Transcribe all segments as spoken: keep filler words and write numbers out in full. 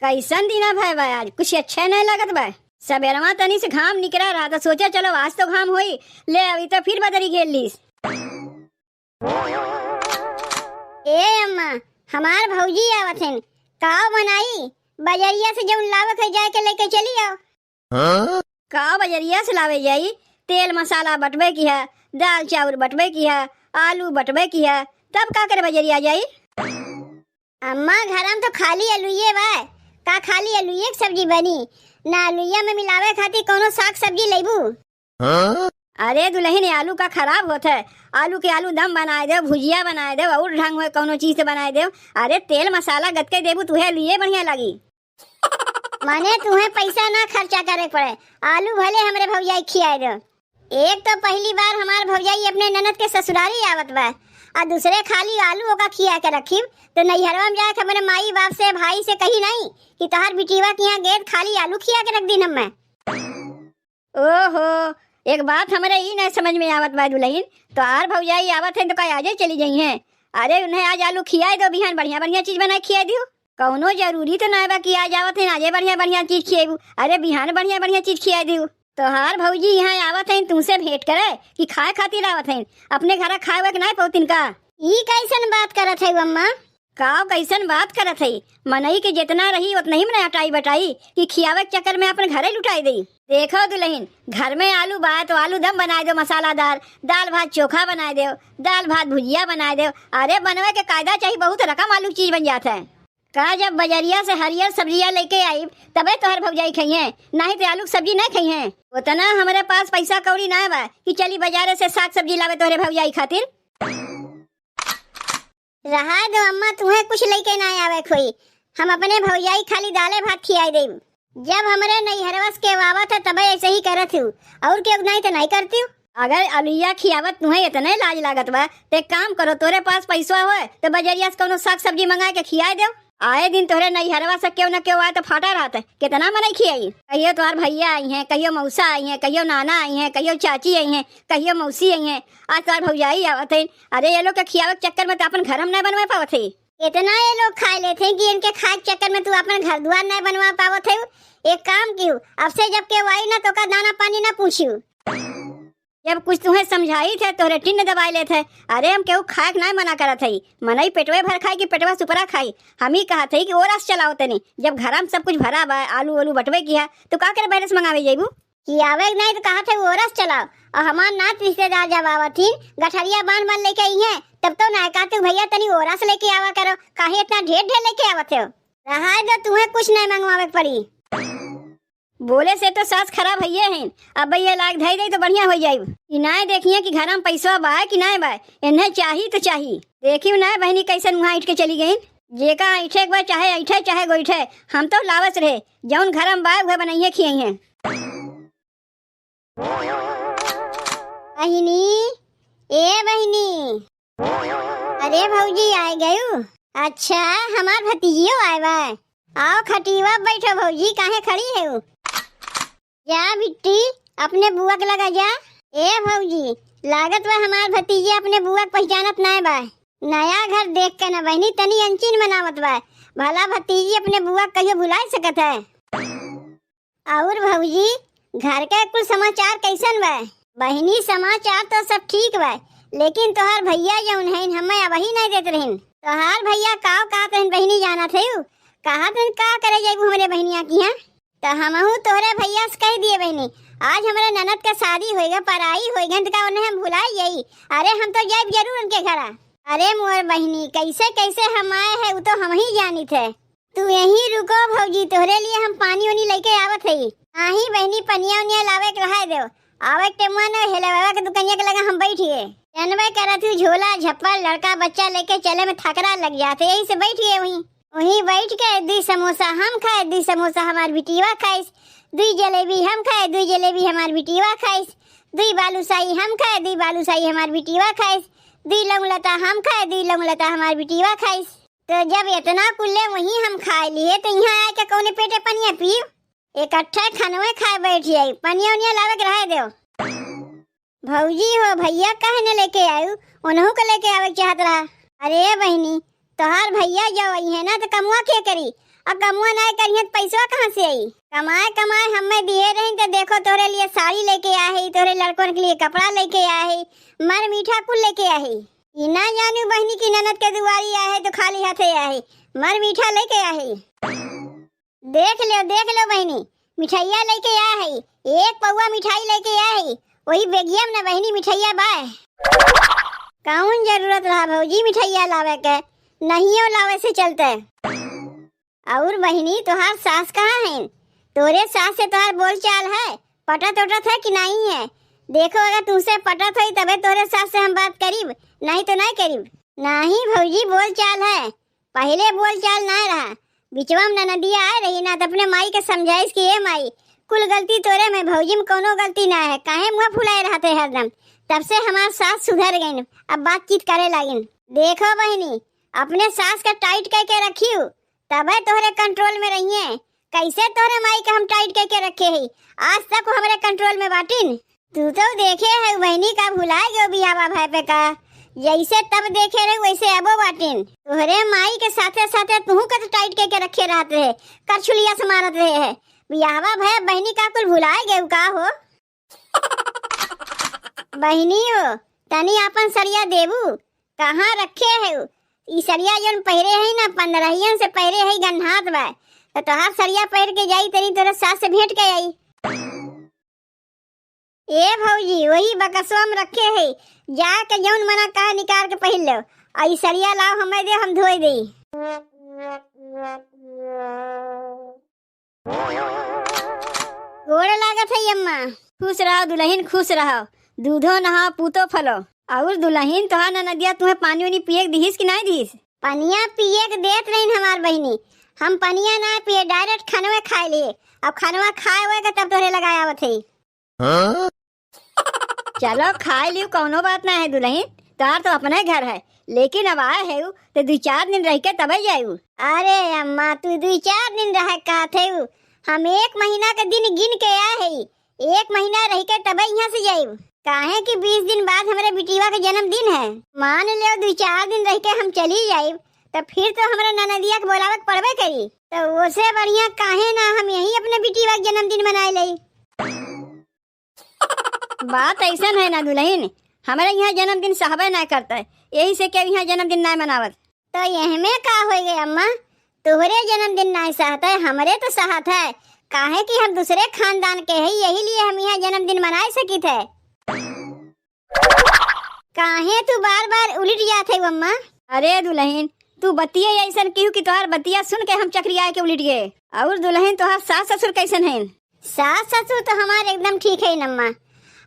कैसन दिना भय बा आज, कुछ अच्छे नहीं लगत बा। सबेरवा तनी से घाम निकरा रहा, तो सोचा चलो आज तो घाम होई, ले अभी तो फिर बदरी घेर लीस। ए अम्मा, हमार भौजी आवत हन, काव बनाई? बजरिया से जौन लावत है, जाए के लेके चली आओ। हाँ? काव बजरिया से लावे जाई? तेल मसाला बटबे की है, दाल चाउर बटबे की है, आलू बटबे की है, तब का करे बजरिया जाई? अम्मा, घर में तो खाली अलुइये बा, का खाली अलुइये के सब्जी बनी? ना अलुइया में मिलावे खातिर कौनो साग सब्जी लेबू? हाँ? अरे दुलहिन, आलू का खराब होत है? आलू के आलू दम बनाए देव, भुजिया बनाए देव, और ढंग होए कौनो चीज से बनाए देव। अरे तेल मसाला गतके देबू, तुहे अलुइये बढ़िया लागी। माने तुहे पैसा ना खर्चा करे पड़े, आलू भले हमरे भौजाई खियाए देव। एक तो पहली बार हमार भौजाई अपने ननद के ससुरारी आवत बा, आ दूसरे खाली आलू ओका खिया के रखिब, तो नैहरवा में जाके अपने माई बाप से, भाई से कही नहीं कि तोहार बिटिया के यहाँ गेद खाली आलू खिया के रख दीन हम्मे। ओहो, एक बात हमरे ई नहीं समझ में आवत बा दुलहिन, तोहार भौजाई आवत है तो का आजे चली जइहें? अरे उन्हें आज आलू खियाए दो, बिहान बढ़िया बढ़िया चीज बनाए खियाए दियो। कौनो जरूरी तो नहीं बा कि आज आवत है आजे बढ़िया बढ़िया चीज खियाबू। अरे बिहान बढ़िया बढ़िया चीज खियाए दियो। तोहार भौजी यहाँ आवत है तुमसे भेंट करे कि खाए खातिर आवत है? अपने घरा खाए हुए के नहीं पौतिन का? ई कैसन बात करत है अम्मा? काव कैसन बात करत है? मनई के जितना रही उतना ही मने हटाई बटाई कि खियावे के चक्कर में अपन घरे लुटाई देई। देखो दुलहिन, घर में आलू बा तो आलू दम बनाए दो मसालादार, दाल भात चोखा बनाए दो, दाल भात भुजिया बनाए दो। अरे बनवे के कायदा चाहिए, बहुत रकम आलू के चीज बन जात है। का जब बजरिया से हरियर सब्जिया लेके आई तबे तोहर भौजाई खइहें, नहीं तो आलू के सब्जी नहीं खइहें। उतना हमरे पास पैसा कौड़ी ना बा कि चली बाजारे से साग सब्जी लावे तोहरे भौजाई खातिर। रहा दो अम्मा, तुहें कुछ लेके ना आवे खोई। हम अपने भौजाई खाली दाले भात खियाई देब। जब हमरे नैहरवा से केहू आवत है तबे ऐसे ही करत हूँ, और केहू नहीं तो नहीं करती हूँ। अगर अलुइया खियावत तुहें इतने लाज लागत बा, ते काम करो, तोरे पास पैसा होए तो बजरिया से कौनो साग सब्जी मंगा के खियाए दो। आए दिन तोहरे नैहरवा से केहू न केहू आए तो फाटा रहत है, कितना मनई खियाई। कहियो तोहर भैया आई हैं, कहियो मौसा आई हैं, कहियो नाना आई हैं, कहियो चाची आई हैं, कहियो मौसी आई हैं, आज तोहर भौजाई आवत है। अरे ये लोग के खियावे के चक्कर में तो अपन घर हम नहीं बनवा पावत है। इतना ये लोग खाए लेते हैं कि इनके खाए के चक्कर में तू अपन घर दुआर नहीं बनवा पावत है। एक काम कियो, अब से जब केहू आई ना तो का दाना पानी ना पूछियो। जब कुछ तुहें समझाई थे तोहरे टिन्न दबाए लेत है। अरे हम केहू खाए के नहीं मना करत है, मनई पेटवे भर खाई कि पेटवा सुपरा खाई। हम ही कहत है कि ओरस चलाओ तनी, जब घरा में सब कुछ भरा बा, आलू ओलू बटवे की है, तो का करे बाहर से मंगावे जइबू? कि आवे के नहीं तो कहत है ओरस चलाओ, और हमार नात रिश्तेदार जब आवत ही गठरिया बांध बांध लेके आई हैं, तब तो ना कहते भैया तनी ओरस लेके आवा करो, काहे इतना ढेर ढेर लेके आवत हो? रहा दो, तुहें कुछ नहीं मंगवावे के पड़ी। बोले से तो सास खराब हइये हैं। अब ये लाग धई दे तो बढ़िया हो जाई। कि नाय देखिए कि घर में पैसा बा कि नाय बा, इन्हें चाही तो चाही। देखियो ना बहनी कैसन मुँह ऐंठ के चली गई। जेका ऐंठे के बा चाहे ऐंठे चाहे गोइठे, हम तो लावस रहे, जौन घर में बा उहे बनाइए खियाई हैं। बहिनी, ए बहिनी। अरे भौजी, आए गयू? अच्छा, हमार भतीजियो आए बा। आओ खटिया बैठो भौजी, काहे खड़ी है? जा बिट्टी, अपने बुआ के लगा जा। ए भौजी, लागत बा हमार भतीजी अपने बुआ के पहचानत नाय बा। नया घर देख के ना बहिनी तनी अनचिन मनावत बा। भला भतीजी अपने बुआ के कहियो भुलाए सकत है? और भौजी, घर के कुल समाचार कैसन बा? बहिनी, समाचार तो सब ठीक बा, लेकिन तोहार भैया जौन हईन, हमें अबही नहीं देत रहिन। तोहार भैया काव कहत रहिन बहिनी, जानत हऊ? कहत रहिन, "का करे जइबू हमरे बहिनिया किहाँ?" तो हमहू तोहरे भैया से कह दिए बहिनी, "आज हमरे ननद के शादी होइगा, पराई होइगा, तो का उन्हें हम भुलाई जाई? अरे हम तो जाइब जरूर उनके घरा।" अरे मोर बहिनी, कैसे कैसे हम आए हैं, वो तो हम ही जानित है। तू यहीं रुको भौजी, तोहरे लिए हम पानी उनी लेके आवत हई। नाही बहिनी, पनिया उनिया लावे के रहाय देव, आवे के टेमुआ न हेले बाबा के दुकनिया के लगा हम बैठ गए। जानबे करत हूँ, झोला झप्पल लड़का बच्चा लेके चले में थकरा लग जाते, यही से बैठ गए वहीं। वहीं बैठ के दुई समोसा हम खाए, दुई समोसा हमार बिटिया खाइस, दुई जलेबी हम खाए, दुई जलेबी हमार बिटिया खाइस, दुई बालूशाही हम खाए, दुई बालूशाही हमार बिटिया खाइस, दुई लौंगलता हम खाए, दुई लौंगलता हमार बिटिया खाइस। तो जब इतना कुल्ले वहीं हम खाए लिए, तो यहाँ आए के कौने पेटे पनिया पीब? इकट्ठे खनवे खाए बैठ जाई, पनिया उनिया लावे के रहे देव। भौजी हो, भैया काहे न लेके आयु? उनहू के लेके आवे के चाहत रहा। अरे बहिनी, तोहार भइया जउ अइहें ना, त कमवा के करी? अउर कमवा नाहीं करिहें, त पइसवा कहाँ से आई? कमाए, कमाए हम्मे दिहे रहिन, त देखो, तोहरे लिए साड़ी लइके आए हई, तोहरे लड़कन के लिए कपड़ा लइके आए हई, मर मीठा कुल लइके आए हई। ई ना जानू बहिनी कि ननद के दुआरी आए हई, त खाली हाथे आए हई, मर मीठा लइके आए हई। देख लेव, देख लेव बहिनी, मिठइया लइके आए हई, एक पउवा मिठाई लइके आए हई, ओही बेगिया में ना बहिनी मिठइया बाय। कउन जरूरत रहा भउजी मिठइया लावे के, नहियो लावे से चलते। अउर बहिनी, तोहार सास कहाँ हइन? तोरे सास से तोहार बोलचाल है, पटत उटत है कि नाहीं है? देखो, अगर तुमसे पटत होई तबे तोरे सास से हम बात करीब, नाहीं तो नाहीं करीब। नाहीं भउजी, बोलचाल है, पहिले बोलचाल नाय रहा, बिचवा में ननदिया आए रही ना, त अपने माई के समझाइस कि ए माई, कुल गलती तोरे में, भउजी में कउनो गलती ना है, काहे मुँह फुलाए रहत है हरदम? तब से हमार सास सुधर गइन, अब बातचीत करे लागिन। देखो बहिनी, अपने सास का टाइट कइके रखियो, तबे तोहरे कंट्रोल में रहिए। कइसे तोहरे माई के हम टाइट कइके रखे ही, आज तक वो हमरे कंट्रोल में बाटिन। तू तो देखे है बहिनी का भुलाए गयो बियाहवा भय पे का, जइसे तब देखे रहे वइसे अबो बाटिन। तोहरे माई के साथे साथे तुहू के तो टाइट कइके रखे रहत रहे, करछुलिया से मारत रहे है। बियाहवा भय बहिनी का कुल भुलाए गयो का हो? बहिनी हो, तनी आपन सड़िया देबू, कहाँ रखे है? ई सड़िया जउन पहिरे है ना, पन्द्रहियन से पहिरे है, गन्हात बा। त तोहार सड़िया पहिर के जाई, तनी तोरे सास से भेंट के आई। ए भउजी, वही बकसवा में रखे है, जाके जउन मना कहे निकाल के पहिर लेव। आ ई सड़िया लाव, हमें दे, हम धोए देई। गोड़ लागत है अम्मा। खुश रहो दुलहिन, खुश रहो। दूधो नहाओ, पूतो फलो। अउर दुलहिन, तोहार ननदिया तुहें पानी उनी पिए के दिहिस कि नाहीं दिहिस? पनिया पिए के देत रहिन हमार बहिनी। हम पनिया ना पिए, direct खनवे खाए लिए। अब खनवा खाए हुए के तब तोहरे लगाए आवत है। हाँ? चलो, खाए लियो, कउनो बात ना है दुलहिन, तोहार तो अपने घर है, लेकिन अब आए है उ, तो दुइ चार दिन रह के तबे जायू। अरे अम्मा, तू दुइ चार दिन रहे कहत है उ, हम एक महीना के दिन गिन के आए है, एक महीना रह के तबे यहाँ से जायू, काहे कि बीस दिन बाद हमरे बिटिया के जन्मदिन है। मान लेव, दुइ चार दिन रह के हम चली जायू, तो फिर तो हमरा ननदिया के बोलावे के पड़बे करी। तो ओसे बढ़िया काहे ना हम यहीं अपने बिटिया के जन्मदिन मनाए लेई। बात अइसन है ना दुलहिन, हमरे यहाँ जन्मदिन सहबे ना करते, यही से केहू यहाँ जन्मदिन ना मनावत। तो यहमे का होइ गए अम्मा, तोहरे जन्मदिन ना सहते, हमरे तो सहत है, काहे कि हम दुसरे खानदान के है, यही लिए हम यहाँ जन्मदिन मनाए सकित है। काहे तू बार बार उलिट जात है अम्मा? अरे दुलहिन, तू बतिये अइसन किहू कि तोहार बतिया सुन के हम चकरिया के उलिट गए। अउर दुलहिन, तोहार सास ससुर कइसन हैं? सास ससुर तो हमार एकदम ठीक है अम्मा।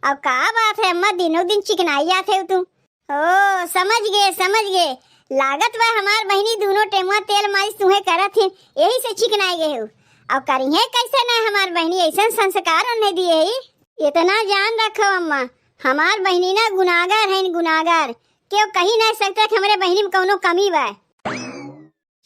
अब का बात है अम्मा, दिनों दिन चिकनाई जात है तू। ओ, समझ गए, समझ गए। लागत बा हमार बहिनी दूनो टेमुआ तेल मालिश तुहें करत हैं, यही से चिकनाई गए हो। अब करिहे कैसे ना हमार बहिनी, अइसन संस्कार उन्हें दिए है। इतना जान रखो अम्मा, हमार बहिनी ना गुनागार है, गुनागार। केहू कही नहीं सकता कि हमरे बहिनी में कउनो कमी बा।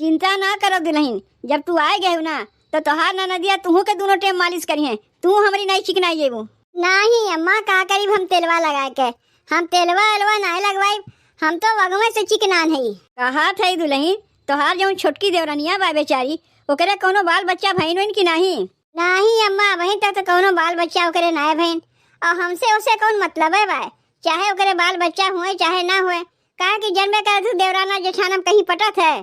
चिंता ना करो दुलहिन, जब तू आए गए हो ना, तो तोहार ननदिया तुहू के दूनो टेम मालिश करिहे, तू हमरी नहीं चिकनाई जेबू। नहीं अम्मा, का करीब हम तेलवा लगाए के, हम तेलवा अलवा नहीं लगवाई, हम तो वगवे से चिकनान है। कहा थे दुलहिन, तोहार जउन छोटकी देवरनिया बा बेचारी, ओकरे कउनो बाल बच्चा भइन होइन कि नहीं? नहीं अम्मा, अबहीं तक तो कउनो बाल बच्चा ओकरे नाय भइन, अउर हमसे ओसे कउन मतलब है बा, चाहे ओकरे बाल बच्चा हुए चाहे ना हुए, काहे कि जनबे करत हूँ देवराना जेठान हम कहीं पटत है।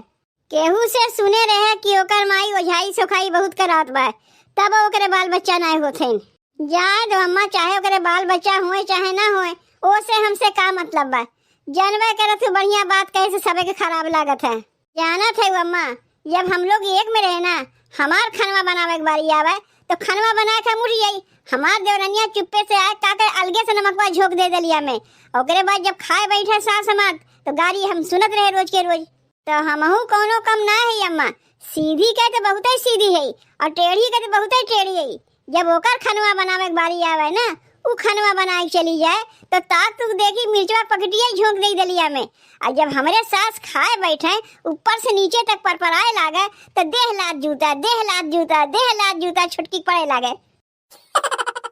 केहू से सुने रहे कि ओकर माई ओझाई सोखाई बहुत करात बा, तब ओकरे बाल बच्चा नाय होत हैं। जाए दो अम्मा, चाहे ओकरे बाल बच्चा होए चाहे ना होए, ओसे हमसे का मतलब बा? जानबे करत हूँ बढ़िया बात कहे से सबे के खराब लागत है। जानत है अम्मा, जब हम लोग एक में रहे ना, हमार खनवा बनावे के बारी आवे तो खनवा बना के हम उठ जाई। हमार देवरनिया चुप्पे से आए का करे, अलगे से नमकवा झोंक दे दलिया में। ओकरे बाद जब खाए बैठे सास हमार तो गारी हम सुनत रहे रोज के रोज। तो हमहू कउनो कम ना है अम्मा, सीधी के तो बहुते सीधी है अउर टेढ़ी के तो बहुते टेढ़ी है। जब ओकर खनवा बनावे के बारी आवे ना, उ खनवा बनाए के चली जाए तो ताक तुक देखी मिर्चवा पकटिया झोंक दे दलिया में। अउर जब हमरे सास खाए बैठे, ऊपर से नीचे तक परपराए लागे तो देह लात जूता, देह लात जूता, देह लात जूता छुटकी पड़े लागे।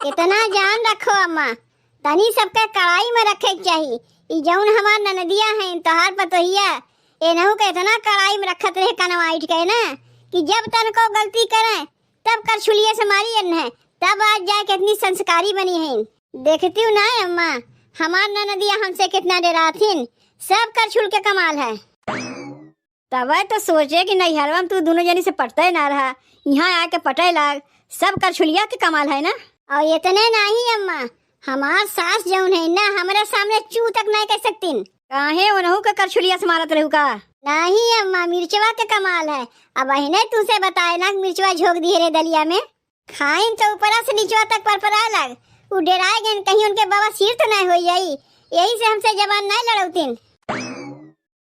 इतना जान रखो अम्मा, तनी सबके कड़ाई में रखे के चाही। ई जउन हमार ननदिया हैं, तोहार पतोहिया, एनहू के इतना कड़ाई में रखत रहे कनवा आइट के ना, कि जब तनको गलती करें, तब करछुलिया से मारी एन्हें, तब आज जाके इतनी संस्कारी बनी हैं। देखतिउ ना अम्मा, हमार ननदिया हमसे कितना डेराथिन, सब करछुल के कमाल है। तबे तो सोचे कि नैहरवा में तू दुनो जनी से पटते ना रहा, यहाँ आके पटे लाग, सब करछुलिया के कमाल है ना। और इतने नाही अम्मा, हमार सास जौन है ना, हमरे सामने चू तक नहीं कह सकतीन। काहे ओनहू के करछुलिया से मारत रहू का? नाही अम्मा, मिर्चवा के कमाल है। अब अहिने तुसे बताए ना, मिर्चवा झोंक दिहे रे दलिया में। खाइन तो ऊपरा से निचवा तक परपराए लाग। उ डेराए गइन, कहीं उनके बवासीर तो नहीं होई जाई, यही से हमसे जबान नहीं लड़ौतीन।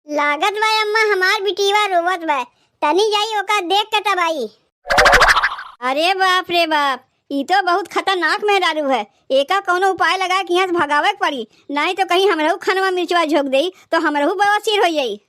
लागत बा अम्मा, हमार बिटिया रोवत बा, तनी जाई ओका देख के तब आई। अरे बाप रे बाप, ई तो बहुत खतरनाक मेहरारू है। एका कौनो उपाय लगा के यहाँ से भगावे के पड़ी, नहीं तो कहीं हमरहू खनवा मिर्चवा झोंक देई तो हमरहू बवासीर हो जाई।